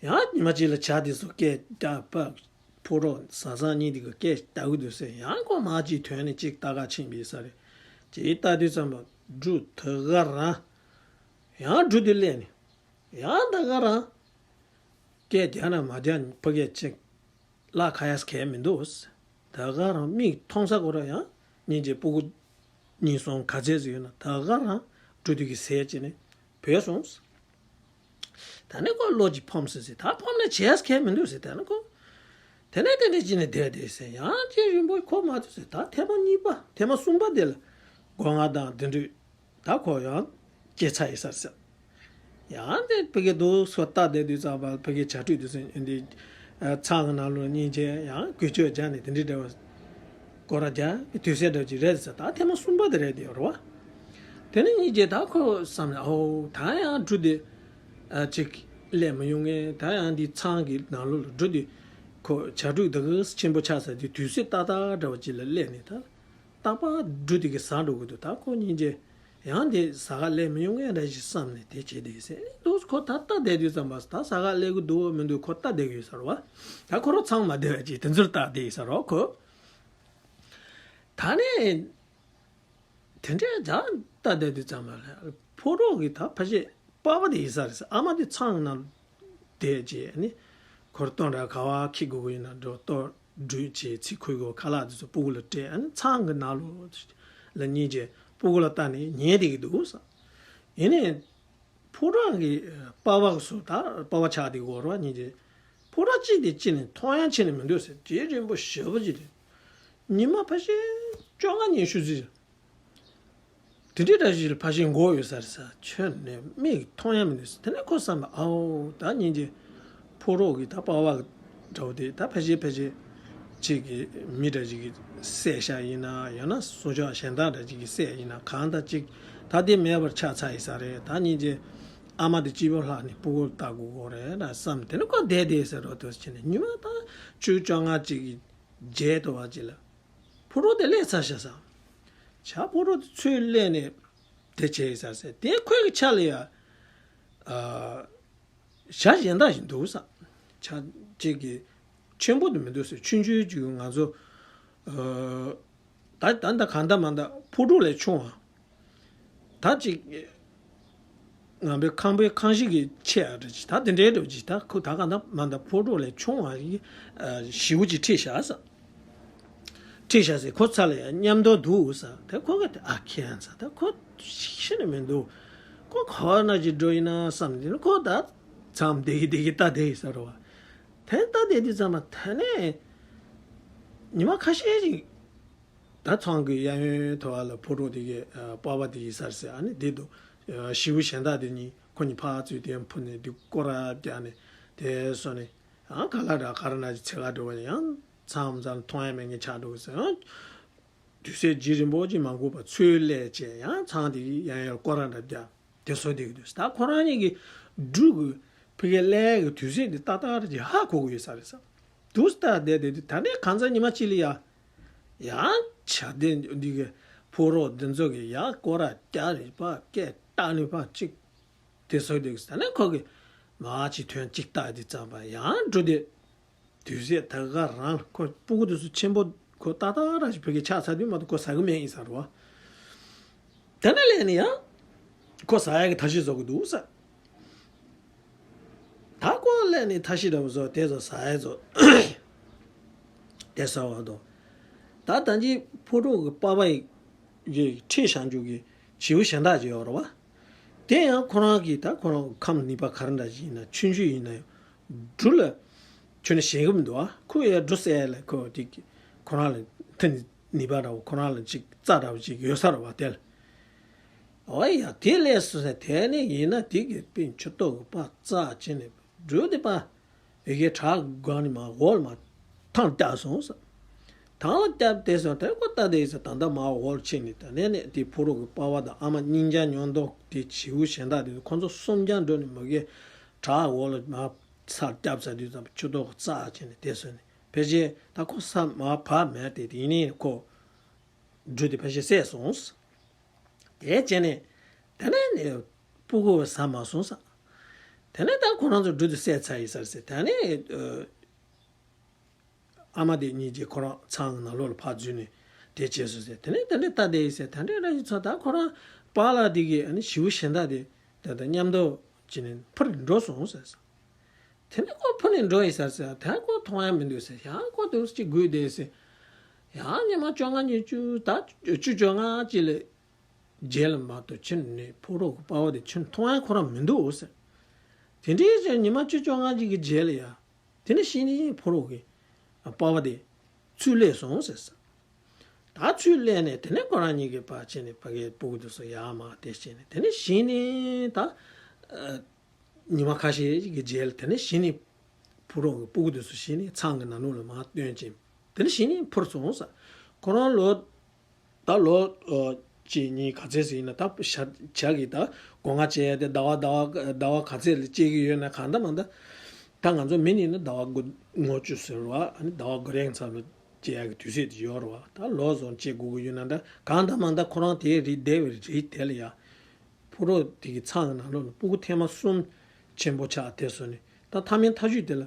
ཡང་ཉི་མ་གཅིག་ལ་བྱ་དེ་ཚོ་སྐད་རྒྱག་པ། ཕོ་རོག་ཟ་ཚང་གཉིས་དེ་གི་སྐད་རྒྱག་གི་འདུག་ཟེར། ཡང་ཁོ་མར་ཅིག་ཐོན་ནས་ཅིག་ལྟ་ག་ཕྱིན་པའི་ས་རེད། ཅིག་ལྟ་དུས་ཙམ་པ་གྲུ་དེ་ག་རང་། ཡང་གྲུ་དེ་སླེབས་ནས་ཡང་ད་ག་རང་། སྐད་རྒྱག་ན་མ་རྒྱག་ནས་ཕ་གིར་ཅིག་གླགས་ཁ་ཡ་ས་གལ་མི་འདུག། ད་ག་རང་མིག་མཐོང་ས་ཁོ་ར་ཡང་སྙིང་རྗེ་སྤུ་གུ་གཉིས་གསུམ་ག་ཚད་ཟིག་ཡོད་ན་ད་ག་རང་གྲུ་དེ་གི་ཟས་བྱས་ནས་བུད་སོང་། ད་ནི་ཁོ་བློ་གཅིག་ཕམ་སོང་ཟེར། ད་ཕམ་ན་བྱས་ཁས་མི་འདུག་ཟེར། ད་ནི་ཁོ། དེ་ནས་དེ་འདྲས་བྱས་ནས་བསྡད་བསྡད་ཟེར། ཡང་རྗེ་རིན་པོ་ཁོ་མ་ཐུབ་ཟེར། ད་ཐེངས་མ་གཉིས་པ་ཐེངས་མ་གསུམ་པ་དེ་ལ་སྒོ་ང་དང་དེ་འདྲས་ད་ཁོ་ཡང་སྐྱེ་ཚར་ཡིན་ས་རེད་ཟེར། ཡང་དེ་ཕ་གི་འདུག་སོ་ལྟ་བསྡད་དུས་ཙམ་པ་ཕ་གི་བྱ་སྤྲུལ་དུས་ཚོད་འདི་ཚང་གི་ནང་ལོགས་སྙིང་རྗེ་ཡང་འགུལ་སྐྱོད་རྒྱག་ནས་དེ་འདྲས་འདྲ་བ། སྐོར་ར་རྒྱག་དུས་ཚོད་འདྲ་ཅིག་རེད་ཟེར། ད་ཐེངས་མ་གསུམ་པ་དེ་རེད་དེ་རེད་བ། དེ་ནས་སྙིང་རྗེ་ད་ཁོ་བསམ་ནས་ཨོ་ད་ཡང་གྲུ་དེ་ཨ་ཅིག་སླེབས་མི་ཡོང་ངེས། ད་ཡང་འདི་ཚང་གི་ནང་ལོགས་ལ་གྲུ་དེ་ཁོ་བྱ་སྤྲུལ་དེ་གི་ཆེན་པོ་ཆགས་ས་དེ་དུས་ཚོད་ཏག་ཏག་འདྲ་བ་ཅིག་ལ་སླེབས་ནས་ད་རྟག་པར་གྲུ་དེ་གི་ཟ་འགྲོ་གི་འདུག། ད་ཁོ་སྙིང་རྗེ་ཡང་དེ་ཟ་ག་སླེབས་མི་ཡོང་ངེས་འདྲ་ཞིག་བསམ་ནས་དེ་བྱས་བསྡད་ཟེར། འདུག་ཁོ་ད་ལྟ་བསྡད་དུས་ཙམ་པ་ད་ཟ་ག་སླེབས་གི་འདུག་མི་འདུག་ཁོ་ལྟ་བསྡད་གི་ཡོད་ས་རེད་བ། ད་ཁོ་རང་ཚང་མ་བསྡད་པ་ཅིག་དེ་ཚོར་ལྟ་བསྡད་ཡོད་ས་རེད་བ་ཁོ། ད་ནས་དེ་འདྲའི་ཇག་ལྟ་བསྡད་དུས་ཙམ་པ་ལ་ཕོ་རོག་གིས་ད་ཕལ་ཆེར་པ་ཕ་དེ་ཡིན་ས་རེད་ཟེར། ཨ་མ་དེ་ཚང་ནང་བསྡད་རྗེས་ནི་ཁོར་ལྟོ་འདྲ་ག་བ་ཁྱེར་དགོས་ཀྱི་ཡིན་ན་འགྲོ། ལྟོ་འགྲུལ་བྱས་ཚིག་ཁོལ་དགོས། ཁ་ལག་དེ་ཚོ་སྤུ་གུ་ལ་སྤྲད། ཨ་ནི་ཚང་གི་ནང་ལོགས་ལ་གཉིས་ཀྱིས་སྤུ་གུ་ལ་ལྟ་ནས་ཉལ་བསྡད་ཀྱི་འདུག་ཟེར། ཡིན་ནའི། ཕོ་བྲང་གི་པ་ཕ་སུ་ད་པ་ཕ་ཆགས་དེ་གོ་ར་ཉིན་རྗེ། ཕོ་བྲང་གཅིག་དེ་གཅིག་ནས་མཐོང་ཡང་ཕྱིན་ནས་མི་འདུག་ཟེར། རྗེ་རིན་པོ་ཞེ་པོ་ཅིག་རེད། ཉི་མ་ཕལ་ཆེར་བཅོ་ལྔ་ཉི་ཤུ་ཙམ། དེ་འདྲའི་འདྲ་ཞིག་ལ་ཕལ་ཆེར་འགོར་ཡོད་ས་རེད་ཟེར། ཁྱོན་ནས་མིག་མཐོང་ཡང་མི་འདུག་ཟེར། དེ་ནས་ཁོ་བསམ་པ་ཨའོ་ད་ཉིན་རྗེ། ཕོ་རོག་གི་ད་པ་ཕ་འདྲ་བོ་དེ་ད་ཕལ་ཆེར་ཕལ་ཆེར་ཅིག་གི་མི་འདྲ་ཅིག་གིས་བསད་བཞག་ཡིན་ན། ཡང་ན་སྲུང་སྐྱོབ་གཞན་དག་འདྲ་ཅིག་གིས་བསད་ཡིན་ན། གང་ལྟར་ཅིག་ད་དེ་མེད་པར་ཆགས་ཚར་ཡིན་ས་རེད། ད་ཉིན་རྗེ་ཨ་མ་དེ་སྐྱིད་པོ་ལྷག་ནས་སྤུ་གུར་ལྟ་དགོས་གོ་རེད་ལ་བསམ། དེ་ནས་ཁོ་བསྡད་བསྡད་ཟེར་རོ་དུ་ཕྱིན་ནས་ཉི་མ་ད་བཅུ་བཅོ་ལྔ་ཅིག་གི་རྗེས་དུ་བ་ཅིག་ལ་ཕོ་རོག་དེ་སླེབས་ཚར་ཤག་ཟེར། བྱ་ཕོ་རོག་དེ་ཚུར་སླེབས་ནས་དེ་བྱས་ཡིན་ས་རེད་ཟེར། དེ་ཁོའི་གི་ཆ་ལ་ཡ། ཨ། བྱ་གཞན་དག་ཞིག་འདུག་ས། བྱ་གཅིག་གི་ཆེན་པོ་དེ་མི་འདུག་ཟེར། ཆུང་ཆུང་ཅིག་ང་ཚོ་ཨ། ད་ད་ད་གང་ལྟར་མ་ད་ཕོ་རོག་ལས་ཆུང་བ། ད་ཅིག་ང་པའི་ཁང་པའི་ཁང་ཤིང་གི་ཆེ་བ་འདྲ་ཅིག་ད་དེ་འདྲའི་འདྲ་ཅིག་ད་ཁོ་ད་གང་ལྟར་མ་ད་ཕོ་རོག་ལས་ཆུང་བ་ཞིག་ཨ། ཞེ་པོ་ཅིག་ཁྲིད་བཞག་ས། ཁྲིད་བཞག་ཟེར། ཁོ་རྩ་ལ་ཡང་མཉམ་དུ་འདུག་ས། དེ་ཁོ་ག་དེ་ཨ་ཁྱེད་ཡང་ས་ད་ཁོ་ཤི་ནི་མི་འདུག། ཁོ་ག་བ་ན་ཅིག་འགྲོ་ཡིན་ན་བསམ་དེ་ནི་ཁོ་ད་མཚམས་བསྡད་ཀྱི་བསྡད་ཀྱི་ལྟ་བསྡད་ཡིན་ས་རེད་བ། དེ་ལྟ་བསྡད་དུས་ཙམ་པ་ད་ནས་ཉི་མ་ཁ་ཤས་ཤིག་ད་ཚང་གི་གཡས་གཡོན་ཐོག་ལ་ཕོ་རོག་དེ་གའི་པ་ཕ་དེ་ཡིན་ས་རེད་ཟེར། ཨ་ནི་དེ་དུ་ཞེ་པོ་གཞན་དག་དེ་གཉིས་ཁོ་གཉིས་ཕར་ཚུར་དེ་འཕུར་ནས་དེ་སྐོར་ར་རྒྱག་ནས་དེ་སོང་ནས། ཨ་ག་ལ་འདྲ་ག་རེ་ན་ཅིག་འཚོལ་ག་འགྲོ་བ་ཡང་མཚམས་མཚམས་མཐོང་ཡ་མེད་མཁན་ཆགས་འགྲོ་གི་ཟེར། ཡང་དུས་ཚོད་རྗེས་རིང་པོ་ཅིག་མ་འགོར་བར་ཚུར་སླེབས་བྱས་ཡང་ཚང་དེ་ཡང་ཡང་སྐོར་ར་འདྲ་བརྒྱབ། དེ་བཟོ་བསྡད་ཀྱི་འདུག་ད་ཁོ་རང་གཉིས་ཀྱི་འབྲུ་གི་ཕ་གིའི་ཀླད་ཀྱི་དུས་ཚོད་འདི་ཏག་ཏག་རེད་ཅེས་ཧ་གོ་གི་ཡོད་ས་རེད་ས། འདུག་སྟེ་བསྡད་བསྡད་དུས་ད་ནས་གང་ཚ་ཉི་མ་གཅིག་ལ་ཡ། ཡང་བྱ་དེ་འདི་གི་ཕོ་རོག་འདི་ཚོ་གི་ཡང་སྐོར་ར་རྒྱག་རེད་པ་སྐད་བཏགས་ནས་པ་གཅིག་དེ་བཟོ་བསྡད་ཀྱི་ས་ནས་ཁོ་གི་མ་གཅིག་ཐོན་གཅིག་བཏགས་དེ་ཙམ་པ་ཡང་འགྲོ་དེ། དུས་ཚོད་ད་ག་རང་ལ་ཁོ་སྤུ་གུ་དེ་ཚོ་ཆེན་པོ་ཁོ་ཏག་ཏག་ར་ཞིག་བོད་སྐད་ཆ་ཚ་དུས་མ་གཏོགས་ཁོ་ཟ་གི་མེད་ཡིན་ས་རེད་བ། དེ་ནས་ལས་ནི་ཡང་ཁོ་ཟ་ཡ་གི་ཐབས་ཤེས་བཟོ་གི་འདུག་ས། ད་ཁོ་ལས་ནི་ཐབས་ཤེས་འདྲ་བོ་བཟོ་དེ་ཚོ་ཟ་ཡ་ཚོ་དེ་ཟ་བ་དོ། ད་ད་ཅི་ཕོ་རོག་གི་པ་ཕ་ཡི་ཁྲིད་བཞག་རྒྱུ་གི་བྱིའུ་གཞན་དག་ཅིག་ཡོད་རེད་བ། དེ་ཡང་ཁོ་རང་གིས་ད་ཁོ་རང་ཁམས་ནུས་པ་ག་རེ་འདྲ་ཞིག་ཡིན་ན་ཆུང་ཆུང་ཡིན་ན་ཡང་འབྲུ་ལ་ཁྱོན་ནས་ཞེན་གི་མི་འདུག་ཨ། ཁོ་ཡ་འབྲུ་བསད་ལ་ཁོ་དེ་ཁོ་རང་ལ་ཐི་ནུས་པ་འདྲ་བོ་ཁོ་རང་ལ་ཅིག་རྩ་འདྲ་བོ་ཅིག་ཡོད་ས་རེད་བ་དེ་ལ། ཨོ་ཡ་དེ་ལས་སུ་ཟེར་དེ་ནས་ཡིན་ན་དེ་གི་པིན་ཆུ་ཏོག་གི་པ་རྩ་ཅན་ནས་འབྲུ་དེ་པ། ཡི་གེ་བྲག་སྒང་ནས་མར་འོག་ལ་མར་ཐང་བརྒྱབ་སོང་ཟེར། ཐང་ལ་བརྒྱབ་དེ་སོང་དེ་ཁོ་ལྟ་དེ་ཟེར་ད་ལྟ་མར་འོག་ལ་ཕྱིན་ནས་དེ་ནས་ནས་དེ་ཕོ་རོག་གི་པ་ཕ་དང་ཨ་མ་གཉིས་ཀ་ཉོན་མདོག་དེ་བྱིའུ་གཞན་དག་དེ་ཚོ་ཁོ་ཚོ་གསུམ་ཀྱང་འགྲོ་ནས་མ་གི་བྲག་འོག་ལ་མར་ཚར་བརྒྱབ་ཚར་དུས་ཙམ་ཆུ་ཏོག་རྩ་ཅན་ནས་དེ་སོང་ནས་ཕལ་ཆེར་ད་ཁོ་ས་མར་བབས་མེད་དེ་དེ་ཡིན་ནས་ཁོ་འབྲུ་དེ་ཕལ་ཆེར་བསད་སོང་ཟེར། དེ་བྱས་ནས་དེ་ནས་ནས་སྤུ་གུ་ཟ་མ་སོང་ཟེར། དེ་ནས་ད་ཁོ་རང་ཚོ་འབྲུ་དེ་བསད་ཚར་ཡིན་ཟེར་ཟེར་དེ་ནས་ཨ་མ་དེ་གཉིས་ཀྱིས་ཁོ་རང་ཚང་གི་ནང་ལོགས་ལ་ཕར་འཛུལ་ནས་དེ་བྱས་སོང་ཟེར། དེ་ནས་དེ་འདྲས་ལྟ་བསྡད་ཡིན་ཟེར། དེ་འདྲས་ར་ཡིན་ཙང་ད་ཁོ་རང་པཱ་ལགས་དེ་གིས་ཨ་ནི་བྱིའུ་གཞན་དག་དེ་ད་ལྟ་མཉམ་དུ་བྱས་ནས་འཕུར་འགྲོ་སོང་ཟེར། དེ་ནས་ཁོ་འཕུར་ནས་འགྲོ་ཡིན་ཟེར་ཟེར། དེ་ཁོ་མཐོང་ཡ་མི་འདུག་ཟེར། ཡང་ཁོ་དེ་ཅིག་སྒུག་བསྡད་ཟེར། ཡང་ཉི་མ་བཅོ་ལྔ་ཉི་ཤུ་ད་བཅུ་བཅོ་ལྔ་ཅིག་ལ་རྗེས་ལ་མ་གཏོགས་ཕྱིར་ནས་ཕོ་རོག་གི་པ་ཕ་དེ་ཕྱིར་མཐོང་ཡ་ཁོ་རང་མི་འདུག་ཟེར། དེ་འདྲའི་ཅིག་ཉི་མ་བཅུ་བཅོ་ལྔ་ཅིག་གི་རྗེས་ལ་ཡ། དེ་ནས་གཞི་ནས་ཕོ་རོག་གི་པ་ཕ་དེ་ཚུར་སླེབས་སོང་ཟེར། ད་ཚུར་སླེབས་ནས་དེ་ནས་ཁོ་རང་གཉིས་ཀྱི་བར་བྱས་ནས་ཕ་གིའི་སྤུ་གུ་དེ་ཚོ་ཡར་མར་དེ་བྱས་ནས་དེ་ནས་གཞི་ནས་ད་ཉི་མ་ཁ་ཤས་ཀྱི་རྗེས་ལ་དེ་ནས་གཞི་ནས་ཕོ་རོག་གི་སྤུ་གུ་དེ་ཚོ་གཞི་ནས་ཚང་གི་ནང་ལོགས་ལ་མར་བཏོན་ཅིང་དེ་ནས་གཞི་ནས་འཕུར་སོང་ཟེར། ཁོ་རང་ལོ་ད་ལོ་ཨ་གཅིག་གཉིས་ག་ཚད་ཟིག་ཡིན་ན་ད་ཞག་ཞག་གི་ད་སྒོ་ང་བཅད་ཡ་དེ་ཟླ་བ་ཟླ་བ་ཟླ་བ་ག་ཚད་ལ་བཅད་ཀྱི་ཡོད་ན་གང་ལྟར་མ་ད་ད་ང་ཚོ་མི་ནི་ན་ཟླ་བ་དགུ་ལྔ་བཅུ་ཟེར་བ་ཨ་ནི་ཟླ་བ་དགུ་རེ་ཙམ་ལ་བཅད་ཡ་གི་དུས་ཚོད་དེ་ཡོད་རེད་བ། ད་ལོ་བཟང་བཅད་དགོས་ཀྱི་ཡོད་ན་ད་གང་ལྟར་མ་ད་ཁོ་རང་དེའི་རིགས་བསྡད་པའི་རིགས་དེ་ལ་ཡ་ཕོ་རོག་དེ་གི་ཚང་གི་ནང་ལོགས་ལ་སྤུ་གུ་ཐེངས་མ་གསུམ་ཆེན་པོ་ཆགས་དེ་སོང་ནས་ད་མཐའ་མའི་མཐའ་མཇུག་དེ་ལ་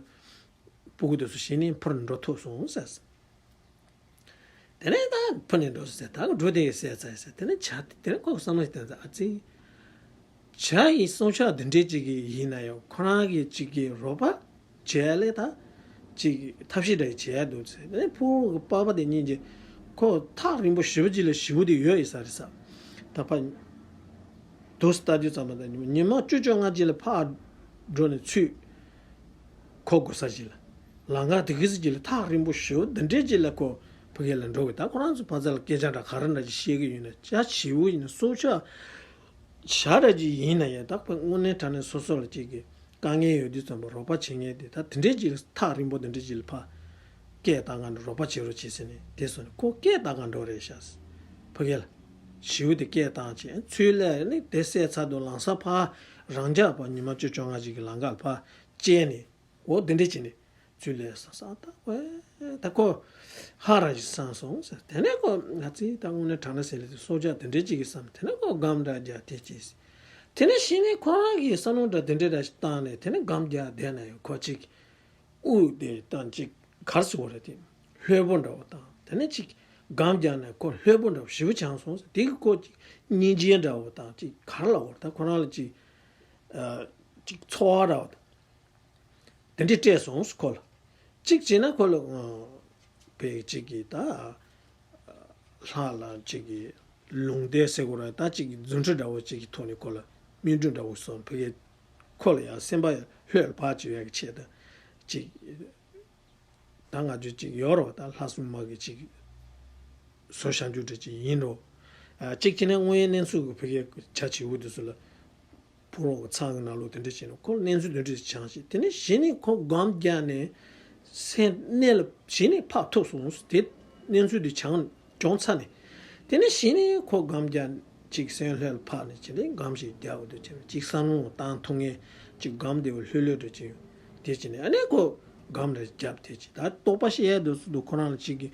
སྤུ་གུ་དེ་ཚོ་གཞི་ནས་འཕུར་འགྲོ་ཐུབ་སོང་ཟེར། དེ་ནས་ད་ཕུ་ནས་འགྲོ་ཟེར་ད་འགྲོ་དེ་བསད་ཚར་ཟེར། དེ་ནས་བྱ་དེ་ནས་ཁོ་བསམ་བློ་ཞིག་བཏང་ཚར་ཨ་ཙི། བྱ་ཡི་སྲོག་ཆགས་འདི་འདྲས་ཅིག་གི་ཡིན་ན་ཡང་ཁོ་རང་གི་ཅིག་གི་རོགས་པ་བྱས་ལས་ད་ཅིག་ཐབས་ཤེས་འདྲ་བྱས་འདུག་ཟེར། དེ་ནས་ཕུ་བོ་གི་པ་ཕ་དེ་གཉིས་ཀྱིས་ཁོ་ཐག་རིང་པོ་ཞེ་པོ་ཅིག་ལ་བྱིའུ་དེ་ཡོད་ཡིན་ས་རེད་ས། ད་ཕ་དུས་ལྟ་དུས་ཙམ་པ་ད་ཉི་མ་བཅུ་བཅོ་ལྔ་ཅིག་ལ་ཕར་འགྲོ་ནས་ཚུར་ཁོ་དགོས་ས་ཅིག་ལ། ལམ་ཁ་དེ་གི་ས་ཅིག་ལ་ཐག་རིང་པོ་ཞེ་པོ་འདི་འདྲས་ཅིག་ལ་ཁོ་ཕ་གི་ལ་འགྲོ་གི། ད་ཁོ་རང་ཚོ་ཕ་ཚ་ལ་སྐད་ཆ་འདྲ་ག་རེ་འདྲ་ཅིག་བཤད་གི་ཡོད་ན་བྱ་བྱིའུ་ཡིན་ན་སྲོག་ཆགས་བྱ་འདྲ་ཅིག་ཡིན་ན་ཡང་ད་ཁོ་དངོས་གནས་དྲང་གནས་སོ་སོ་ལ་ཅིག་གི་དཀའ་ངལ་ཡོད་དུས་ཙམ་པ་རོགས་པ་བྱེད་མཁན་དེ་ད་དེ་འདྲས་ཅིག་ལ་ཐག་རིང་པོ་འདི་འདྲས་ཅིག་ལ་ཕར་སྐད་བཏང་ག་འགྲོ་རོགས་པ་བྱེད་རོགས་བྱེད་ཟེར་ནས་དེ་སོང་ནས་ཁོ་སྐད་བཏང་ག་འགྲོ་རེད་ཤག་ཕ་གི་ལ་བྱིའུ་དེ་སྐད་བཏང་བྱས་ཚུར་སླེབས་ནས་དེ་བསད་ཚར་དུས་ལམ་སང་ཕར་རང་འཇགས་པ་ཉི་མ་བཅུ་བཅོ་ལྔ་ཅིག་གི་ལམ་ཁ་ལ་ཕར་བཅད་ནས། འོ་དེ་འདྲས་བྱས་ནས་ཚུར་སླེབས་སོང་ཟེར། ད་ཁོ་ད་ཁོ་ཧ་ར་ཞིག་སངས་སོང་ཟེར། དེ་ནས་ཁོ་ང་ཚོས་ད་དངོས་གནས་དྲང་གནས་ཟེར་ལེ་དེ་སྲོག་ཆགས་དེ་འདྲས་ཅིག་གི་བསམ། དེ་ནས་ཁོ་སྒམ་འདྲ་རྒྱག་དེ་བྱས། དེ་ནས་གཞི་ནས་ཁོ་རང་གིས་བསམ་བློ་འདྲ་དེ་འདྲས་འདྲ་ཞིག་བཏང་ནས་དེ་ནས་སྒམ་རྒྱག་བསྡད་ན་ཡང་ཁོ་ཅིག་དབུགས་དེ་བཏང་ཅིག་ག་རེ་ཟེར་དགོས་རེད་དེ་ལྷོད་པོ་འདྲ་བོ་བཏང་། དེ་ནས་ཅིག་སྒམ་རྒྱག་ནས་ཁོ་ལྷོད་པོ་འདྲ་བོ་ཞེ་པོ་བྱུང་སོང་ཟེར། དེ་གི་ཁོ་ཅིག་སྙིང་རྗེ་འདྲ་བོ་དང་ཅིག་ག་རེ་ལབ་དགོས་རེད། ད་ཁོ་རང་ལ་ཅིག་ཅིག་ཚོར་བ་འདྲ་བོ་དང་། དེ་འདྲས་སྤྲད་སོང་ཁོ་ལ། གཅིག་བྱས་ན་ཁོ་ལ་ཨ་བས་གཅིག་གིས་ད་ལྷ་ལ་གཅིག་གིས་ལུང་བསྟན་ཟེར་དགོས་རེད། ད་གཅིག་གིས་རྫུ་འཕྲུལ་འདྲ་བོ་གཅིག་གི་ཐོག་ནས་ཁོ་ལ་སྨིན་གྲོལ་འདྲ་བོ་སོང་ཕ་གི་ཁོ་ལ་ཡང་སེམས་པ་ཡང་ལྷོད་ལ་བག་ཅིག་ཡོད་ཀྱི་ཆེད་དུ་གཅིག་ད་ང་ཚོས་གཅིག་ཡོད་རེད་བ། ད་ལྷ་སྲུང་མ་གི་གཅིག་བཟོ་བཞག་རྒྱུ་འདྲ་གཅིག་ཡིན་རོ། ཨ་གཅིག་བྱས་ན་དངོས་ཡོད་གནས་ཚུལ་གྱི་ཕ་གིའི་བྱ་བྱིའུ་དེ་ཚོ་ལ་ཕོ་རོག་གི་ཚང་གི་ནང་ལོགས་དེ་འདྲ་བྱས་ནས་ཁོ་གནས་ཚུལ་དེ་འདྲ་ཞིག་བྱུང་ཞིག་དེ་ནས་གཞི་ནས་ཁོ་སྒམ་རྒྱག་ནས་སེམས་གནས་ལ་གཞི་ནས་ཕར་ཐུག་སོང་། དེ་གནས་ཚུལ་དེ་བྱུང་བྱུང་ཚར་ནས་དེ་ནས་གཞི་ནས་ཁོ་སྒམ་རྒྱག་ གཅིག་སེམས་ལྷོད་ལ་ཕབ་ནས་བྱས་ནས་སྒོམ་ཞིག་རྒྱབ་འདུག་བྱས་ནས་གཅིག་བསམ་བློ་བཏང་ཐུབ་མཁན་གཅིག་སྒོམ་བདེ་བོ་ལྷོད་ལྷོད་འགྲོ་གི་ཡོད། དེ་བྱས་ནས་ཨ་ནི་ཁོ་སྒོམ་རེ་རྒྱབ་དེ་བྱས་ད་རྟོགས་པ་བཤད་ཡ་འདུག་སུ་འདུག་ཁོ་རང་ལ་གཅིག་གི་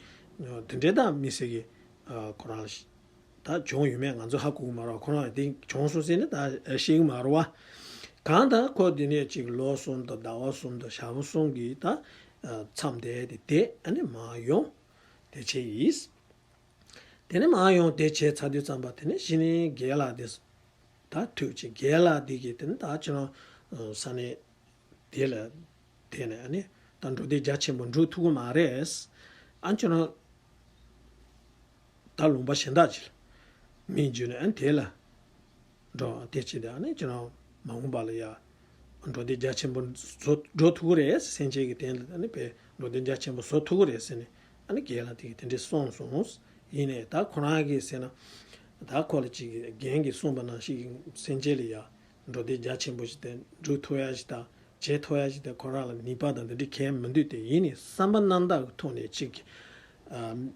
དེ་འདྲའི་ད་མི་སེར་གི་ཁོ་རང་ལ་ད་བྱུང་ཡོད་མེད་ང་ཚོ་ཧ་གོ་གི་མ་རེད་བ། ཁོ་རང་ལ་དེ་བྱུང་སོང་ཟེར་ནས་ད་ཤེས་གི་མ་རེད་བ། གང་ལྟར་ཁོ་དེ་ནས་གཅིག་ལོ་གསུམ་དང་ཟླ་བ་གསུམ་དང་ཞག་པོ་གསུམ་གི་ད་མཚམས་དེ་དེ་དེ་ཨ་ནི་མར་ཡོང་དེ་བྱས་ཡིས། དེ་ནས་མར་ཡོང་དེ་བྱས་ཚར་དུས་ཙམ་པ་དེ་ནས་གཞི་ནས་རྒན་ལགས་དེ་ད་ཐུག་ཅིག་རྒན་ལགས་དེ་གིས་དེ་ནས་ད་ཁྱེད་རང་ས་གནས་དེ་ལ་དེ་ནས་ཨ་ནི་ད་འགྲོ་སྡོད་རྒྱ་ཆེན་པོ་འགྲོ་ཐུབ་ཀྱི་མ་རེད། ཨ་ཁྱེད་རང་ད་ལུང་པ་གཞན་དག་ཅིག་ལ་མི་འཇུས་ནས་ཨ་ནི་དེ་ལ་འགྲོ་དེ་བྱས་ཏེ་ཨ་ནི་ཁྱེད་རང་མ་འོངས་པ་ལ་ཡ་འགྲོ་སྡོད་རྒྱ་ཆེན་པོ་བཟོ་འགྲོ་ཐུབ་ཀྱི་རེད། སེམས་ཅན་གྱི་དོན་ལ་ཨ་ནི་དཔེ་འགྲོ་སྡོད་རྒྱ་ཆེན་པོ་བཟོ་ཐུབ་ཀྱི་རེད་ཟེར་ནས་ཨ་ནི་རྒན་ལགས་དེ་གིས་དེ་འདྲས་གསུངས་སོང་། ཡིན་ནའི་ད་ཁོ་རང་གིས་ཟེར་ན་ད་ཁོ་ལ་ཅིག་རྒན་གྱིས་གསུངས་པ་ནང་བཞིན་སེམས་ཅན་ལ་ཡ་འགྲོ་སྡོད་རྒྱ་ཆེན་པོ་ཞིག་དང་འགྲོ་ཐུབ་ཡ་ཞིག་དང་བྱེད་ཐུབ་ཡ་ཞིག་དང་ཁོ་རང་ལ་ནུས་པ་དང་འདི་འདྲ་གང་ཡང་མི་འདུག་དེ་ཡིན་ནའི་བསམ་པ་རྣམ་དག་གི་ཐོག་ནས་ཅིག་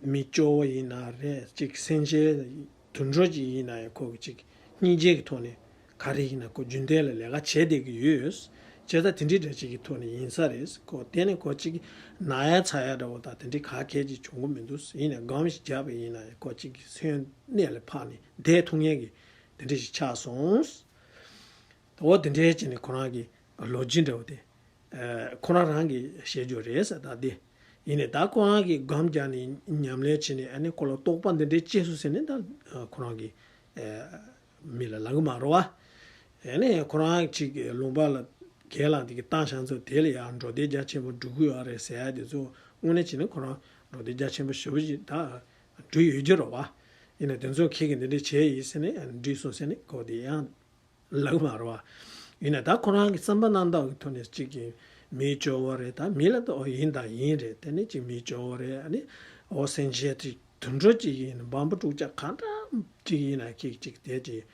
མི་སྐྱོ་བོ་ཡིན་ན་རེད། ཅིག་སེམས་ཅན་དུད་འགྲོ་ཅིག་ཡིན་ན་ཡང་ཁོ་གི་ཅིག་སྙིང་རྗེ་གི་ཐོག་ནས་ག་རེ་ཡིན་ན་ཁོ་རྒྱུན་ལྡན་ལ་ལས་ཀ་བྱས་བསྡད་ཀྱི་ཡོད། བྱས་ཙང་དེ་འདྲའི་འདྲ་ཅིག་གི་ཐོག་ནས་ཡིན་ས་རེད། ཁོ་དེ་ནས་ཁོ་ཅིག་ན་ཡ་ཚ་ཡ་འདྲ་བོ་དང་དེ་འདྲའི་ག་གེ་ཅིག་བྱུང་གི་མི་འདུག་ཡིན་ནའི་སྒོམ་ཞིག་བརྒྱབ་པ་ཡིན་ན་ཡང་ཁོ་ཅིག་གི་སེམས་གནད་ལ་ཕབ་ནས་བསྡད་ཐུབ་མཁན་གྱི་དེ་འདྲ་ཞིག་ཆགས་སོང་། འོ་དེ་འདྲའི་བྱས་ནས་ཁོ་རང་གི་ལོ་རྒྱུས་འདྲ་བོ་དེ། ཁོ་རང་རང་གིས་བཤད་རྒྱུ་རེད་ཟེར་ད་དེ། ཡིན་ནའི་ད་ཁོ་རང་གིས་སྒོམ་རྒྱག་ནས་ཉམས་ལེན་བྱས་ནས་ཨ་ནི་ཁོ་ལ་རྟོགས་པ་འདི་འདྲའི་སྐྱེས་སོང་ཟེར་ནས་ད་ཁོ་རང་གིས་མི་ལ་ལབ་གི་མ་རེད་བ། ཨ་ནི་ཁོ་རང་ཅིག་ལུང་པ་ལ་རྒན་ལགས་དེ་གིས་བཏང་བཞག་ཚོ་དེ་ལ་ཡང་འགྲོ་སྡོད་རྒྱ་ཆེན་པོ་འགྲོ་གི་ཡོད་རེད་ཟེར་ཡ་དེ་ཚོ་དངོས་གནས་བྱས་ན་ཁོ་རང་འགྲོ་སྡོད་རྒྱ་ཆེན་པོ་ཞེ་པོ་ཅིག་ད་འགྲོ་ཡོད་རྒྱུ་རེད་བ། ཡིན་ནའི་དེ་ཚོ་ཁྱེད་ཀྱིས་འདི་འདྲ་བྱས་ཡིན་ཟེར་ནས་འགྲིག་སོང་ཟེར་ནས་ཁོ་དེ་ཡང་ལབ་མ་རེད་བ། ཡིན་ནའི་ད་ཁོ་རང་གི་བསམ་པ་རྣམ་དག་གི་ཐོག་ནས་གཅིག་གིས་མི་སྐྱོ་བོ་རེད། ད་མི་ལ་ད་ཨོ་ཡིན་དང་ཡིན་རེད། དེ་ནས་གཅིག་མི་སྐྱོ་བོ་རེད། ཨ་ནི་ཨོ་སེམས་ཅན་གཅིག་དུད་འགྲོ་གཅིག་ཡིན་འབའ་འབུ་དཀྲུག་ཅག་ག་འདྲ་གཅིག་ཡིན་ན་ཁྱེད་གཅིག་དེ་གཅིག་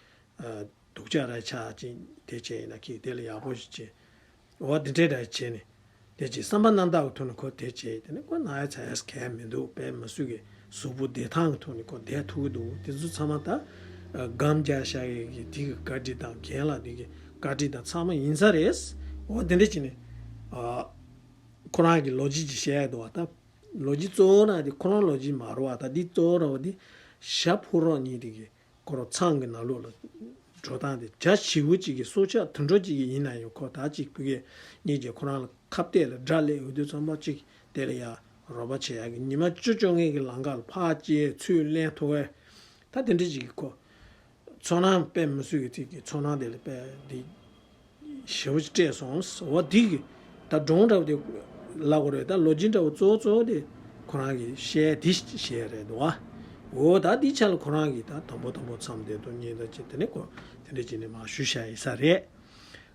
སྡུག་ཅག་ར་ཆགས་གཅིག་དེ་བྱས་ཡིན་ན་ཁྱེད་དེ་ལ་ཡག་པོ་ཞིག་བྱེད། འོ་དེ་འདྲའི་འདྲ་བྱས་ནས་དེ་ཅིག་བསམ་པ་རྣམ་དག་གི་ཐོག་ནས་ཁོ་དེ་བྱས་དེ་ནས་ཁོ་ན་ཡ་ཚ་ཡ་གང་ཡང་མི་འདུག་དཔེ་མི་སྲིད་གི་གཟུགས་པོ་བདེ་ཐང་གི་ཐོག་ནས་ཁོ་བསྡད་ཐུབ་ཀྱི་འདུག་དེ་ཚོ་ཚང་མ་ད་སྒོམ་རྒྱག་བཞག་ཡས་ཀྱི་དེ་གི་བཀའ་དྲིན་དང་རྒན་ལགས་དེ་གི་བཀའ་དྲིན་དང་ཚང་མ་ཡིན་ས་རེད། འོ་དེ་འདྲ་བྱས་ནས་ཁོ་རང་གི་ལོ་རྒྱུས་ཅིག་བཤད་ཡ་འདུག་བ། ད་ལོ་རྒྱུས་གཙོ་བོ་རང་དེ་ཁོ་རང་ལོ་རྒྱུས་མ་རེད་བ། ད་འདི་གཙོ་བོ་རང་བ་དེ་ཞྭ་ཕུ་རོག་གཉིས་དེ་གི་ཁོ་རང་ཚང་གི་ནང་ལོགས་ལ་འགྲོ་སྟངས་དེ་བྱ་བྱིའུ་གཅིག་གིས་སྲོག་ཆགས་དུད་འགྲོ་གཅིག་གིས་ཡིན་ན་ཡང་ཁོ་ད་གཅིག་ཕ་གི་གཉིས་ཀྱིས་ཁོ་རང་ལ་ཁ་གཏད་ལ་དགྲ་སླེབས་ཡོང་དུས་ཙམ་པ་གཅིག་དེ་ལ་ཡ་རོགས་པ་བྱེད་ཡག་གི་ཉི་མ་བཅུ་བཅོ་ལྔའི་གི་ལམ་ཁ་ལ་ཕར་སྐྱེལ་ཚུར་ལེན་ཐུབ་པའི་ད་དེ་འདྲ་གཅིག་གིས་ཁོ་ཚོར་སྣང་དཔེ་མི་སྲིད་གི་ཚིག་གི་ཚོར་སྣང་དེ་ལ་དཔེ་འདི་ཞེ་པོ་ཅིག་སྤྲད་སོང་། འོ་འདི་གི་ད་སྒྲུང་འདྲ་བོ་དེ་ལབ་དགོས་རེད། ད་ལོ་རྒྱུས་འདྲ་བོ་གཙོ་བོ་གཙོ་བོ་དེ་ཁོ་རང་གིས་བཤད་དེ་བཤད་རེད་འདུག་བ། འོ་ད་འདི་ཆ་ལ་ཁོ་རང་གིས་ད་དང་པོ་དང་པོ་མཚམས་དེ་དུ་གཉིས་ད་ཅི་དེ་ནས་ཁོ་དེ་འདྲ་བྱས་ནས་མར་ཞུ་བཞག་ཡིན་ས་རེད།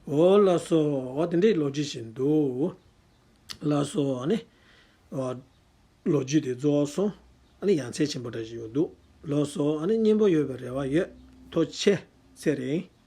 འོ་ལགས་སོ། འོ་དེ་འདྲའི་ལོ་རྒྱུས་ཤིག་འདུག་ལགས་སོ། ཨ་ནི་འོ་ལོ་རྒྱུས་དེ་རྫོགས་སོང་། ཨ་ནི་ཡ་མཚན་ཆེན་པོ་འདྲ་ཞིག་ཡོད་འདུག་ལགས་སོ། ཨ་ནི་སྙན་པོ་ཡོད་པའི་རེ་བ་ཡོད། ཐུགས་རྗེ་ཆེ། ཚེ་རིང་།